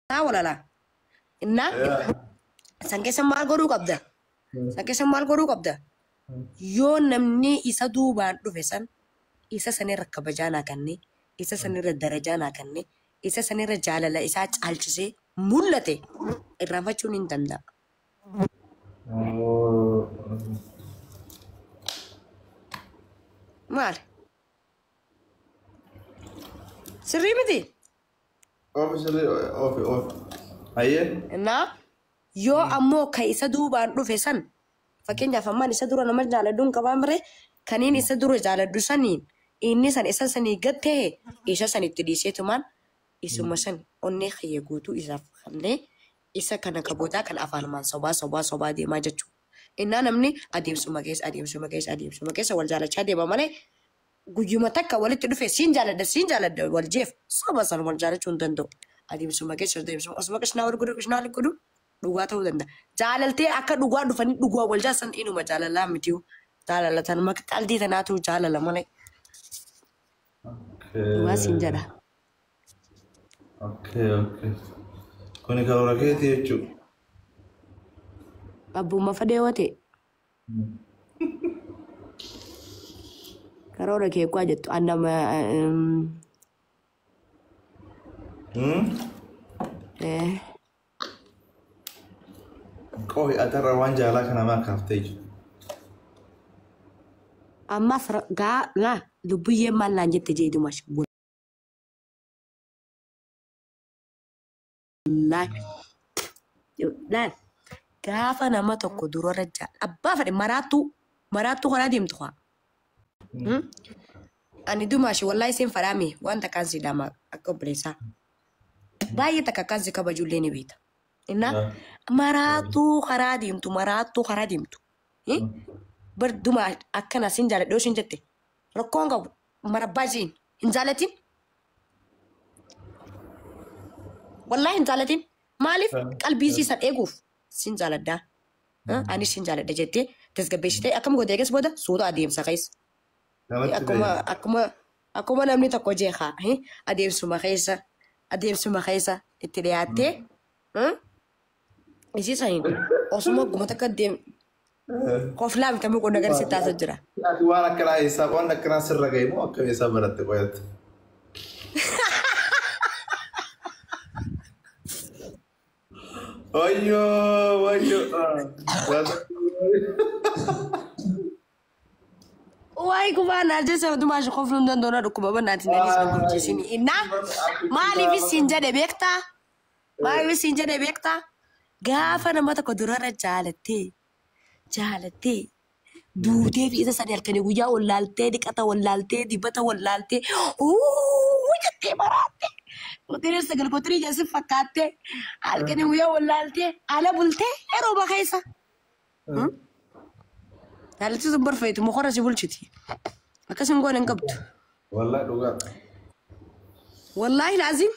Wala laa. Innaa san keessa maal godhuu qabda? San keessa maal godhuu qabda? Yoo namni isa duubaan dhufe san isa sanirra kabajaa naa kennee, isa sanirra darajaa naa kennee, isa sanirra jaalala isaa caalchisee mul'ate irraanfachuun hin danda'a. Maali? Sirrii miti? Oofi sirrii oofi oofi. Hayyee. Innaa yoo ammoo ka isa duubaan dhufe san fakkeenyaaf ammaan isa dura nama jaaladhu hin qabaa mire kaniin isa dura jaaladhu saniin inni san isa sanii gad ta'e isa san itti dhiiseetumaan isuma san onnee kiyya guutuu isaaf kennee isa kana ka boodaa kan afaanumaan sobaa sobaa sobaa deemaa jechuudha. Innaa namni adeemsuma keessa adeemsuma keessa adeemsuma keessa wal jaalachaa deema malee guyyuma takka walitti dhufe siin jaaladha siin jaaladha wal jeef soba san wal jaalachuu hin danda'u. Adeemsuma keessa adeemsuma osuma qishnaa wal godhu qishnaa wal godhu dhugaa ta'uu danda'a. Jaalaltee akka dhugaa dhufanii dhugaa wal jaalatan inuma jaalalaa miti. Jaalala tanuma qaldii tanaatu jaalala malee. Dhugaa siin jedha. Okay okay. Kuni karoora keetii jechuudha. Abbummaa fadhee yoo ta'e. Karoora kee kuwaa jettu annama. Qohi atarra waan jaalaa kana maa kaaftee jiru? Ammas gaa laa lubbuyyeen maal naan jette jee dumash. Wallaahi. Laal gaafa nama tokko durarra jaal abbaa fedhe maraattuu maraattuu karaa deemtu haa. Ani dumaashi wallaahi isin fadhaame waan takkaan si dhama akka obboleessaa. Baay'ee takka akkaan si kabajullee ni beekta. Innaa maraattuu karaa deemtu maraattuu karaa deemtu. Bar dumaa akkana sin jaaladhu yoo sin jette rakkoon qabu marabbaa isiin hin jaalatin. Wallaahi hin jaalatin. Maaliif qalbii isii san eeguuf sin jaaladhaa. Anis sin jaaladha jettee tasgabbeessitee akkam goote eegas booda suuta adeemsa keessa. Akkuma akkuma akkuma namni tokko jeeqa adeemsuma keessa adeemsuma keessa itti dhiyaattee isii saniin osuma akkuma takka deem koflaa bitamuu qonna gara sitti taasisaa jira. Ati waan akkanaa eessaa waan akkanaa sirra ga'e moo akkam eessaa baratte qoyatti? Wayyoo wayyoo. Waa'ee kubaa naa jecha dumaa shi kofluun danda'u na dhukkuba bannaati na dhiisna gurjiisini. Innaa maaliif isin jedhe beektaa? Maaliif isin jedhe beektaa? Gaafa nama tokko durarra jaalattee jaalattee duutee fi isa sanii halkanii guyyaa wallaaltee dhiqata wallaaltee dibata wallaaltee uuu jettee maraattee kotirii sagal kotirii jasi fakkaattee halkanii guyyaa wallaaltee ala bultee yeroo bakeessa. Jaalatti sun barfeetu mokora si bulchiti. Akkas hin goone hin qabdu. Wallaahi dhugaa. Wallaahi laazim.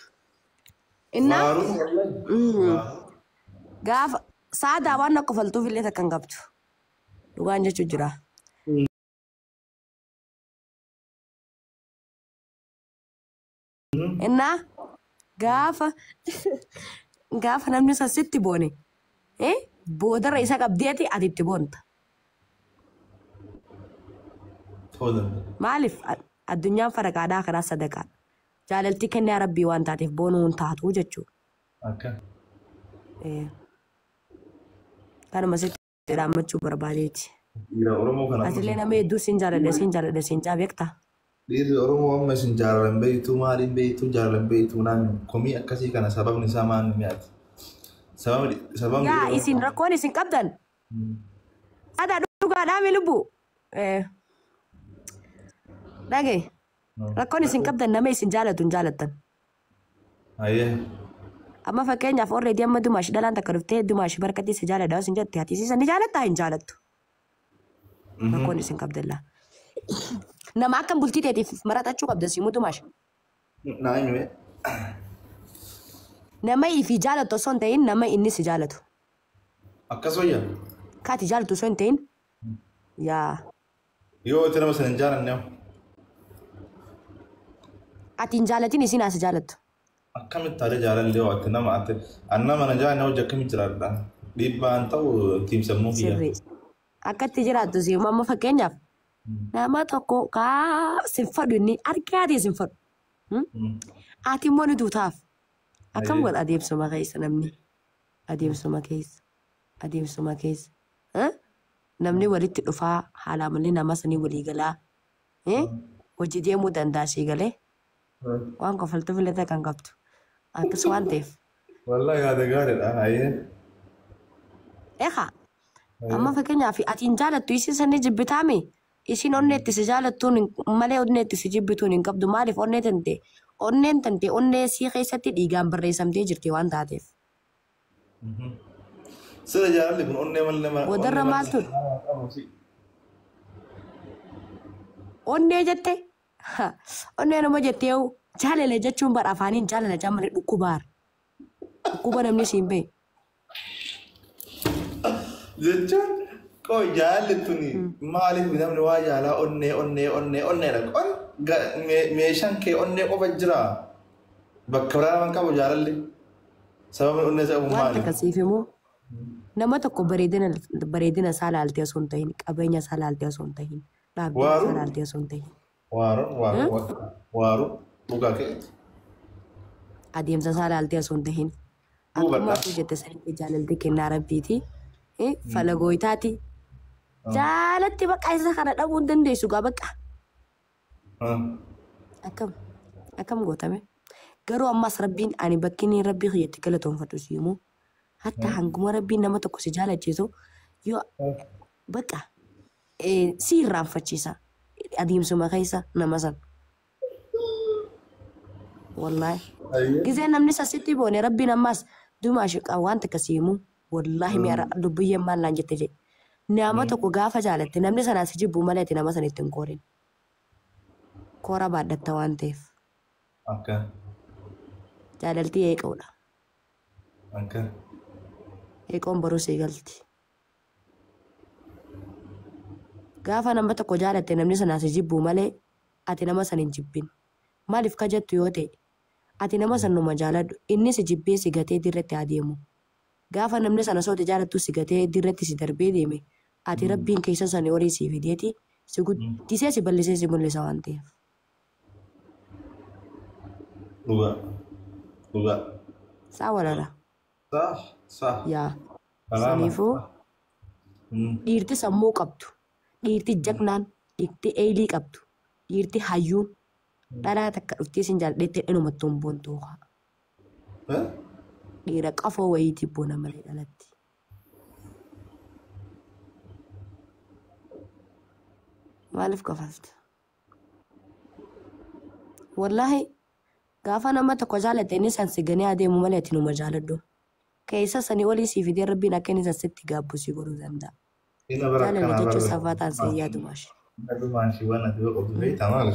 Innaa gaafa saadaa waan akka kofaltuuf illee takka hin qabdu. Dhugaan jechuu jira. Innaa gaafa gaafa namni san sitti boone boodarra isa qabdeeti ati itti boonta. Maaliif addunyaan faraqaadhaa karaa sadaqaadha. Jaalalti kennaa rabbii waan taateef boonuu hin taatu jechuudha. Kanuma sitti dhaammachuu barbaadeeti. Asillee nama hedduu siin jaaladha siin jaaladha siin jaa beektaa? Dhiirri Oromoo amma isin jaalalan beektuu maaliin beektuu jaalalan beektuu naan komii akkasii kana sababni isaa maal mi'aati? Sababni sababni Yaa isin rakkoon isin qabdan. Aadaa dhugaadhaa mi lubbu? Dhagaye. Rakkoon isin qabdan nama isin jaalatu hin jaalattan. Amma fakkeenyaaf already amma dumaashi dhalaan takka dhuftee dumaashi barkatti si jaaladha isin jette ati isiisan ni jaalattaa hin jaalattu. Rakkoon isin qabdan laa. Nama akkam bultii teetiif maratachuu qabda siimuu dumaashi. Naa himi. Nama ifii jaalattu osoo hin ta'in nama inni si jaalatu. Akkas wayya? Kaati jaalattu osoo hin ta'in yaa. Yoo itti nama sana hin jaalanne hoo? Ati hin jaalatin isiin haa si jaalattu. Akkamitti haala jaalallee yoo ati nama ati an nama na jaalanne hojii akkamitti jiraadha? Dhiibbaan ta'u tiimsammuu kiyya. Sirrii. Akkatti jiraattu si amma fakkeenyaaf nama tokko kaa sin fadhu inni argaatii sin fadhu. Ati immoo ni duutaaf. Akkam godha adeemsuma keessa namni? Adeemsuma keessa. Adeemsuma keessa. Namni walitti dhufaa haala amalli nama sanii walii galaa. Hojii deemuu danda'a sii galee. Waan kofaltu filata kan qabdu. Akkas waan ta'eef. Wallahi yaada gaariidha. Hayyee. Eegaa. Amma fakkeenyaaf ati hin jaalattu isiin sanii jibbitaame isiin onnee itti si jaalattuun malee onnee itti si jibbituun hin qabdu maaliif onnee tante onneen tante onnee sii keessatti dhiigaan barreessamtee jirti waan taateef. Sira jaalalli kun onnee malee Boodarra maal ture? Onnee jette onnee nama jettee jaalala jechuun bara afaaniin jaalala jaa malee dhukkubaara. Dhukkuba namni siin bahe. Jechuun qoo jaalalli tuni maaliif namni waa jaalaa onnee onnee onnee onneedha. On meeshaan kee onnee qofa jira. Bakka biraa nama hin qabu jaalalli. Sababni onnee isa qabu Waan maali? akkasiif immoo nama tokko bareedina isaa laaltee osoo hin tahin qabeenya isaa laaltee osoo hin tahin dhaabbata isaa Waaru? Laaltee osoo hin tahin Waaru waaru waaru dhugaa keeti. Adeemsa isaa laaltee osoo hin tahin akkuma Hubadha. atuu jette sanitti jaalalti kennaa rabbiiti. Falagooyitaati. Jaalatti bakka isa kana dhabuu hin dandeessu gaa bakka. Akkam akkam gootame. Garuu ammas rabbiin ani bakki inni rabbii kiyyatti galatoonfadhu si himuu hatta hanguma rabbiin nama tokko si jaalachiisu yoo bakka si irraanfachiisa adeemsuma keessa nama san. Wallaahi. Gizee namni sasitti boone rabbiin ammas dumaa shiqaa waan takka si himuu wallaahi mi'a dubbiyyeen maal naan jette jedhe. Nama tokko gaafa jaalatte namni sanaa si jibbu malee ati nama sana ittiin koorin. Koora baadhatta waan ta'eef. Akka. Jaalaltii eeqoodha. Akka. Eeqoon boruu sii galti. Gaafa nama tokko jaalatte namni sanaa si jibbu malee ati nama sana hin jibbin. Maaliif ka jettu yoo ta'e ati nama sanuma jaaladhu inni si jibbee si gatee dirratti adeemu. Gaafa namni sana sooti jaalattu si gatee dirratti si darbee deeme ati rabbiin keessa sanii olii si fideeti si guddisee si bal'isee si mul'isa waan ta'eef. Dhugaa. Dhugaa. Saa walala. Sah sah. Yaa. Salaama. Saniifuu dhiirti sammuu qabdu, dhiirti jagnaan, dhiirti eelii qabdu, dhiirti hayyuun dhalaa takka dhuftee sin jaalladheetti dhumatti hin boontuu. Dhiira qafoo wayiitii boona malee dhalatti. Maaliif kafalta? Wallaahi gaafa nama tokko jaalatte inni san si ganee adeemu malee ati numa jaaladhu. Keessa sanii olii sii fidee rabbiin akka inni san sitti gaabbu si godhuu danda'a. Ina bara Jaalala akkanaa jechuun bara. safaa ta'an si yaadu maashi. Dhumaashii waan ati yoo qabdu beektaa maal?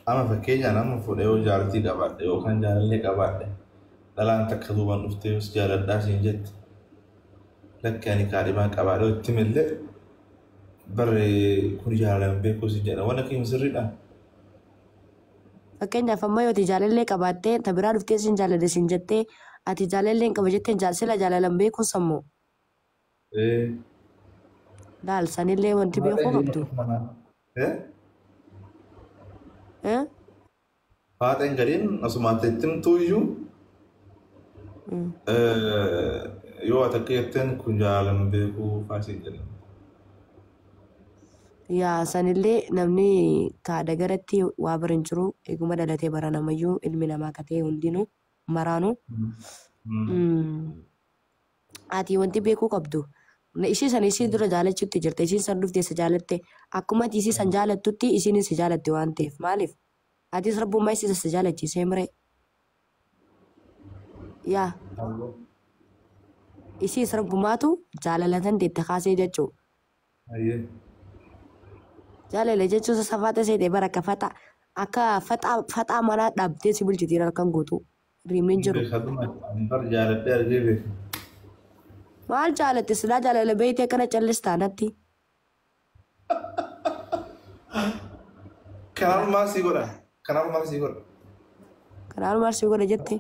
Amma fakkeenyaan amma fuudhee yoo jaartii qabaadhe yookaan jaalallee qabaadhe dhalaan takka duubaan dhuftee yoo si jaaladhaa siin jette lakki ani kaadhimaan qabaadhe itti millee barre kun jaalalan beekuu siin jedha waan akka sirriidha. Fakkeenyaaf amma yoo ati jaalallee qabaattee ta biraa dhuftee sin jaaladhe sin jettee ati jaalallee hin qaba jetteen sila jaalalan beekuun sammuu. Laal sanillee wanti beekuu qabdu. Faaxeen gadiin asumaan itti himtuu iyyuu yoo ati akka jetteen kun jaalalan beekuu fa'aa jedha. Yaa sanillee namni kaadha garatti waa bara hin jiru eeguma dhalatee bara namayyuu ilmi namaa akka ta'e hundinuu maraanuu. Ati wanti beekuu qabdu ishee san ishee dura jaalachuutti jirte isheen san dhuftee si jaalatte akkuma ati ishee san jaalattutti isheenis si jaalatte waan ta'eef maaliif atis rabbummaa ishee si jaalachiisee mire yaa ishees rabbumaatu jaalalatan deette kaasee jechuu. Jaalala jechuun safaata seetee bara akka faxaa akka faxaa faxaa manaa dhaabdee si bulchitii halkan guutuu riimni hin jiru. Bar jaaladhee argee beeku. Maal jaalatte silaa jaalala beeytee akkana callistaa natti. Kanaaf maal sii godha? Kanaaf maal sii godha? Kanaan maal si godha jette?